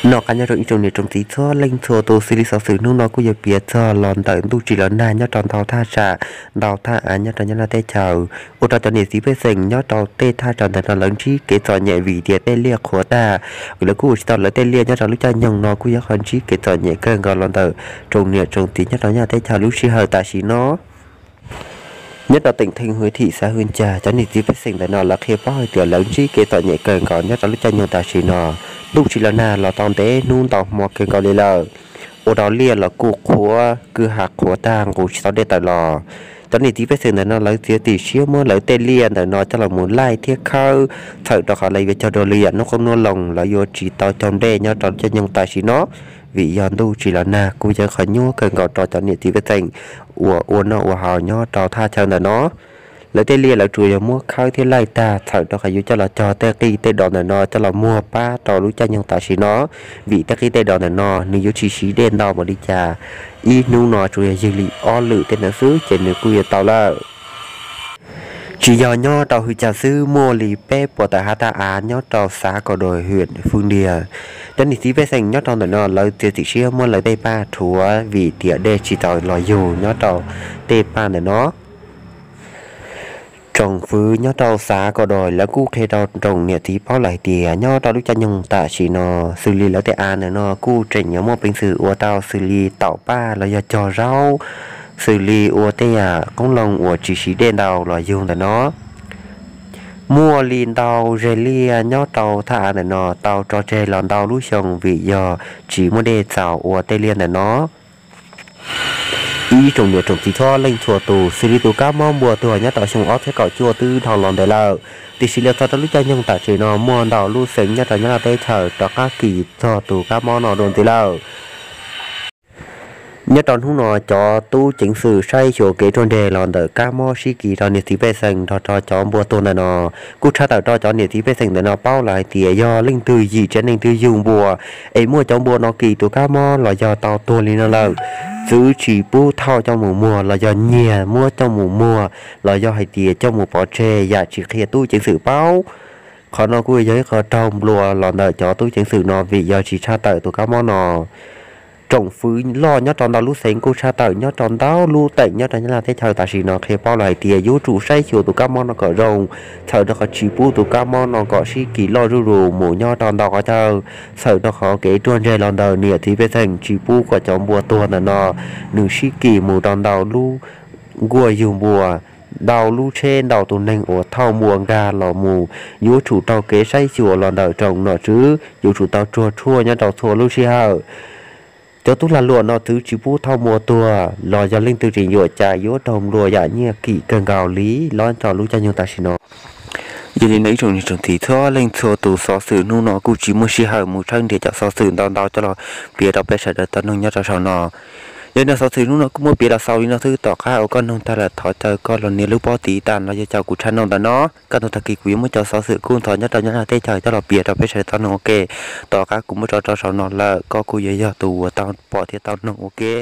Noj qab nyob rau ib tsoom niam tsoom txiv txhua leej txhua tus, xws li xov xwm hnub no kuj yuav piav txog los ntawm ntuj tsis los nag nyob rau ntau thaj tsam, ntau thaj av nyob rau Nyab Laj teb chaws, ua rau cov niam txiv pej xeem nyob rau tej thaj tsam ntawm no lawv ntsib kev txom nyem vim tias tej liaj qhuav tag. Lawv kuj ua tsis tau lawv tej liaj nyob rau lub caij nyoog no kuj yog qhov ntsib kev txom nyem kawg nkaus los ntawm tsoom niam tsoom txiv nyob rau Nyab Laj teb chaws lub sij hawm tam sim no. Nyob rau teem Theej Hwv Thim xav hwj cag, cov niam txiv pej xeem ntawm no lawv qhia paub hais tias lawv ntsib kev txom nyem kawg nkaus nyob rau lub caij nyoog tam sim no. Ntuj tsis los nag los tau ntev hnub ntau hmo kawg nkaus li lawm, ua rau liaj los kuj qhuav kwj ha qhuav tag nqus tsis tau dej tawm los. Cov niam txiv pej xeem ntawm no lawv txiav txim siab muab lawv tej liaj ntawm no coj los mus laij thiab khawb, txhawm rau qhov lawv yuav cog dua li yam hnub qoob hnub loo, lawv yuav tsis tau cog dej nyob rau lub caij nyoog tam sim no, vim yog ntuj tsis los nag kuj yog qhov nyuaj kawg nkaus rau cov niam txiv pej xeem uas ua noj ua haus nyob rau thaj chaw ntawm no. Lawv tej liaj lawv tsuas yog muab khawb thiab laij tag, txhawm rau qhov yuav coj los cog tej qij tej dos ntawm no coj los muag pab rau lub caij nyoog tam sim no, vim tej qij tej dos ntawm no nws yuav tsis siv dej ntau npaum li cas. Ib hnub no tsuas yog ywg li ob lwm tej ntawd xwb ces nws kuj yuav tau lawm. Tsis yog nyob rau hwv cag xwb, muaj li peb puas tawm ha taj av nyob rau xav Kaum Dais, hwm Fwj Dias, cov niam txiv pej xeem nyob rau ntawm no lawv txiav txim siab muab lawv tej paj rhuav vim tias dej tsis tau los yug nyob rau tej paj ntawm no. Tsoom fwv nyob rau xav Kaum Dais lawv kuj qhia rau tsoom niam txiv paub lawm hais tias nyob rau lub caij nyoog tam sim no, xws li lawv tej av ntawm no kuj tseem yuav muaj peev xwm ua tau xws li taum paj los yog cog zaub, xws li ua tej yam qoob loo uas tsis siv dej ntau los yug ntawm no. Muaj li ntau zes liaj nyob rau thaj av ntawm no tau tso tseg los ntau lub xyoo vim yog tsis muaj dej txaus ua tej liaj ntawm no. Ib tsoom niam tsoom txiv txhua leej txhua tus, xws li tus kab mob npua tuag nyob rau xyoo ob txhiab kaum cuaj twb dhau los ntev lawm, tiam sis los txog rau lub caij nyoog tam sim no muaj ntau lub xeev nyob rau Nyab Laj teb chaws rov qab kis txog tus kab mob no dua ntxiv lawm. Nyob rau hnub no cov tub ceev xwm saib xyuas kev ruaj nreg los ntawm kab mob sib kis rau niam txiv pej xeem nrog rau cov npua tuag ntawm no kuj tshaj tawm rau cov niam txiv pej xeem ntawm no paub lawm hais tias yog leej twg yim tsev neeg twg yug npua es muaj cov npua no kis tus kab mob los yog tau tuag li no lawm, txwv tsis pub thauj coj mus muag los yog nyiag muab coj mus muag los yog hais tias coj mus pov tseg yam tsis qhia tub ceev xwm paub. Qhov no kuj yog ib qho raug nplua los ntawm cov tub ceev xwm no vim yog tsis tshaj tawm tus kab mob no. Tsoom fwv loj nyob rau ntau lub xeev kuj tshaj tawm nyob rau ntau lub teem nyob rau Nyab Laj teb chaws tam sim no qhia paub lawm hais tias yuav tsum saib xyuas tus kab mob no kom zoo, txhawm rau qhov tsis pub tus kab mob no kom sib kis loj zuj zus mus nyob rau ntau qhov chaw, txhawm rau qhov kev ruaj ntseg los ntawm niam txiv pej xeem tsis pub kom cov npua tuag ntawm no nws sib kis mus rau ntau lub nkuaj yug npua, ntau lub tsheb ntau tus neeg uas thauj npua nkag los mus yuav tsum raug kev saib xyuas los ntawm tsoom nom tswv, yuav tsum tau tsuag tshuaj nyob rau txhua lub sij hawm. Cov tub lag luam no txwv tsis pub thauj npua tuag los yog leej twg tseem yuam cas yuav raug nplua yam nyiaj kim kawg nkaus li los rau lub caij nyoog tam sim no. Yog li no ib tsoom niam tsoom txiv txhua leej txhua tus, xov xwm hnub no kuj tsis muaj sij hawm mus tshawb nrhiav cov xov xwm ntau ntau coj los piav rau peb sawv daws tau mloog nyob rau saum no. Yog li no xov xwm hnub no kuj muab piav los xaus li no xwb, tom qab uas koj mloog tag lawm thov caw koj los nias lub pob tiv tas los yog caum kuv channel ntawm no, kaj ntug tag kis kuv yuav muab cov xov xwm kub ntxhov nyob rau Nyab Laj teb chaws coj los piav rau peb sawv daws tau mloog ua ke. Tom qab kuv muab tso rau saum no lawm koj kuj yuav yog tus uas tau pom thiab tau mloog ua ke.